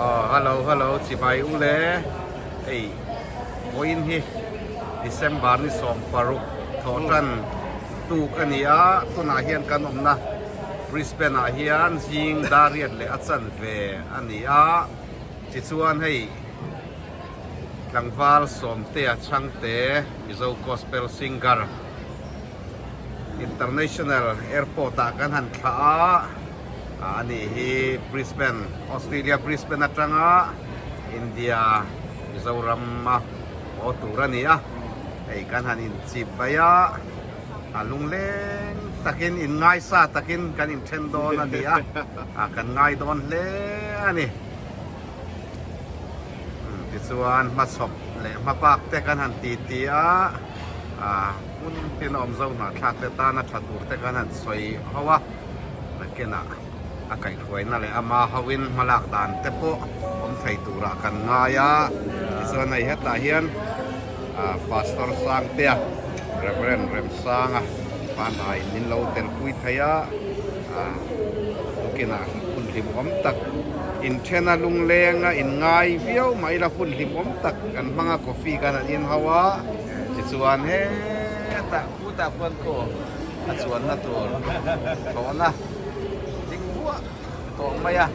Aw hello hello chibai u le hei vawiin hi December ni 16 thawh tan tuk a ni a tunah hian kan awmna Brisbane ah hian zing dariat leh a chan ve a ni a tichuan hei Tlangval Sawmtea Chhangte Mizo Gospel Singer International Airport ah kan han thlah a. A nih hi Brisbane, Australia Brisbane atanga India Mizoram a haw tur a ni a, hei kan han inchip mai a, a lungleng takin inngaisa takin kan inthen dawn a ni a, kan ngai dawn hle a ni. Tichuan hmachhawp leh hmabak te kan han ti ti a, hmun tin a awm zo hnahthlak te tana tha tur te kan han sawi ho a. Nakinah a kaihhruaina leh ama hoin hmalak dan te pawh awm thei turah kan ngai a, tichuan hei hetah hian Pastor Sangtea, Reverend Remsanga pangngai min lo telpui thei a, tukinah hun hlimawm tak inthena lunglenga inngai viau mah ila hun hlimawm tak kan hmang a, coffee kan han in ho a, tichuan hetah khutah khuan khaw. A chuanna tur thlawhna ding vuah tawh mai a,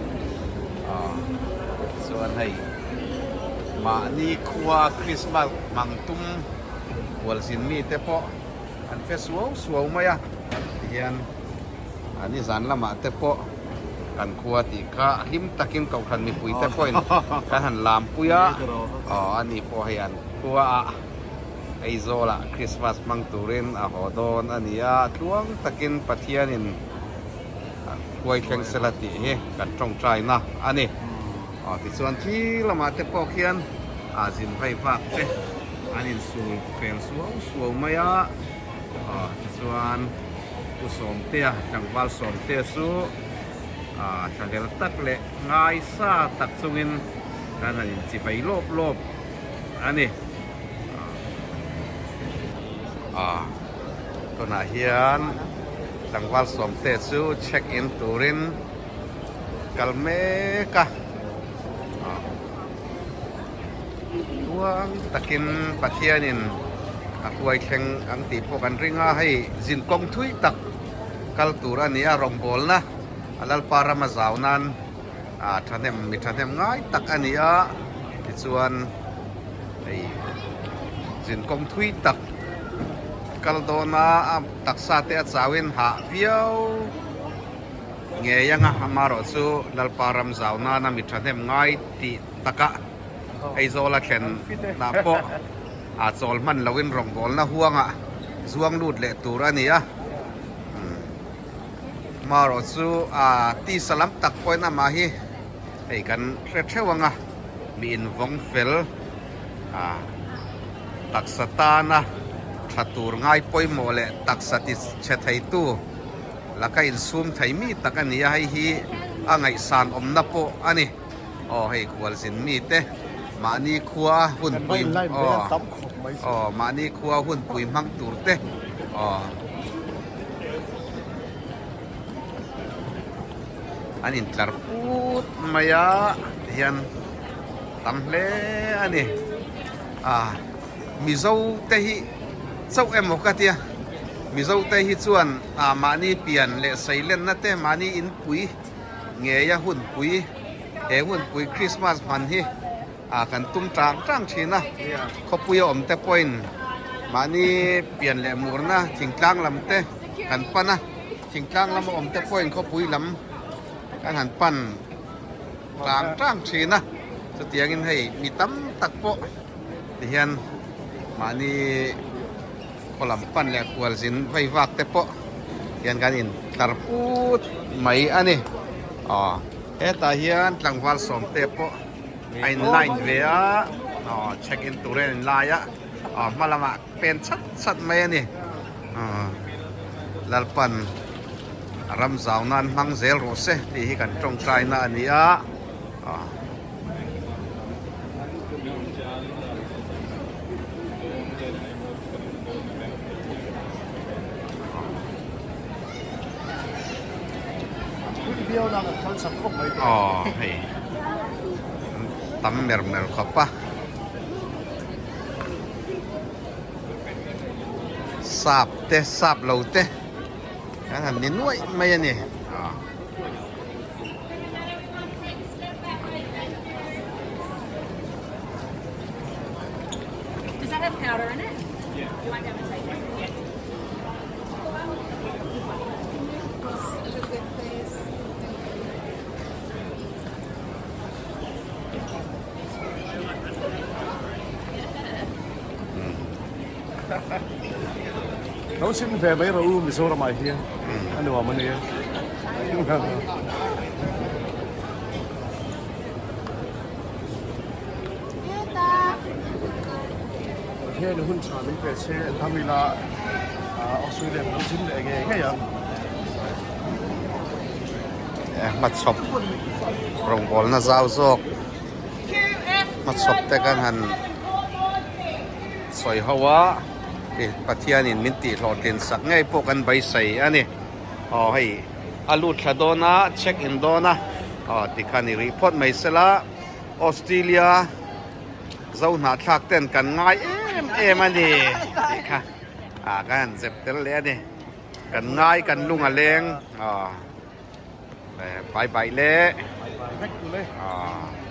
chuan hei mahni khua Christmas hmang tum hualzin mite pawh an fe suau suau mai a, tihian nizan lamah te pawh kan khua tih kha hlim takin kohhran mipui te pawhin kan han lampui a, aw ani pawh hei an khua ah. Aizawlah Christmas hmang turin a haw dawn a ni a, tluang takin Pathianin huai thleng sela tih hi kan tawngtaina a ni. Aw tichuan khi lamah te pawh khian a zin vai vak te an insul fel suau suau mai a, aw tichuan Pu Sawmtea, tlangval Sawmtea chu thlahlel tak leh ngaisa tak chungin kan han inchivai lawp lawp a ni. Ah tunah hian tlangval sawmte chu check in turin kal mek a ah tluang takin Pathianin a hruai thleng ang tih pawh kan ring a hei zin kawng thui tak kal tur a ni a rawngbawlna a Lalpa rama zau nan ah thahnem mi thahnem ngai tak a ni a tichuan hei zin kawng thui tak kal dawn a a taksa te a chauin hah viau ngei ang a amaherawhchu Lalpa ram zau nana mi thahnem ngai tih takah Aizawl a thlen hnah pawh a chawl hman loin rawngbawlna huangah zuang lut leh tur a ni a. Marawh chu a tisa lam tak pawhin amah hi hei kan hre theuh ang a, mi invawng fel a taksa tana tha tur ngai pawimawh leh taksa ti chhe theitu laka insum thei mi tak a ni a, hei hi a ngaihsan awmna pawh a ni. Aw hei khualzin mite mahni khua hunpui aw aw mahni khua hunpui hmang tur te aw an intlar put mai a tihian tam hle a ni a Mizo te hi chauh emaw ka tia Mizo te hi chuan ah mahni pian leh seilenna te mahni inpui ngei a hunpui he hunpui Christmas hman hi ah kan tum tang tang thin a khawpui a awm te pawhin mahni pian leh murna thingtlang lam te kan pan a thingtlang lama awm te pawhin khawpui lam kan han pan tang tang thin a chutiangin hei mi tam tak pawh tihian mahni khaw lam pan leh kualzin vei vak te pawh hian kan in tlar put mai a ni aw hetah hian tlangval sawmte pawh a in line ve a aw check in tur hian a in lai a aw hma lamah pen chat chat mai a ni aw Lalpan ram zau nan hmang zel rawh se tih hi kan tawngtai na a ni a aw. Aw hei. tam mer mer khawp a. Sap te sap lo te an han ni nuaih mai a ni. Lo sim ve mai rawh u Mizoram ah hian a nuam a nia. Pathian hun tha min pe che dam ila Australia kan lo zin leh ngei ngei ang. Hmachhawp rawngbawlna zau zawk hmachhawp te kan han sawi ho a Pathianin min tih hlawhtlin sak ngei pawh kan beisei a ni aw hei a lut thla dawn a check in dawn a aw tikhan i rih phawt mai sela Australia zo hnahthlak ten kan ngai em em a ni tih kha ah kan han zep tel leh a ni. Kan ngai kan lung a leng aw bye bye le. Bye bye vek tule. Aw.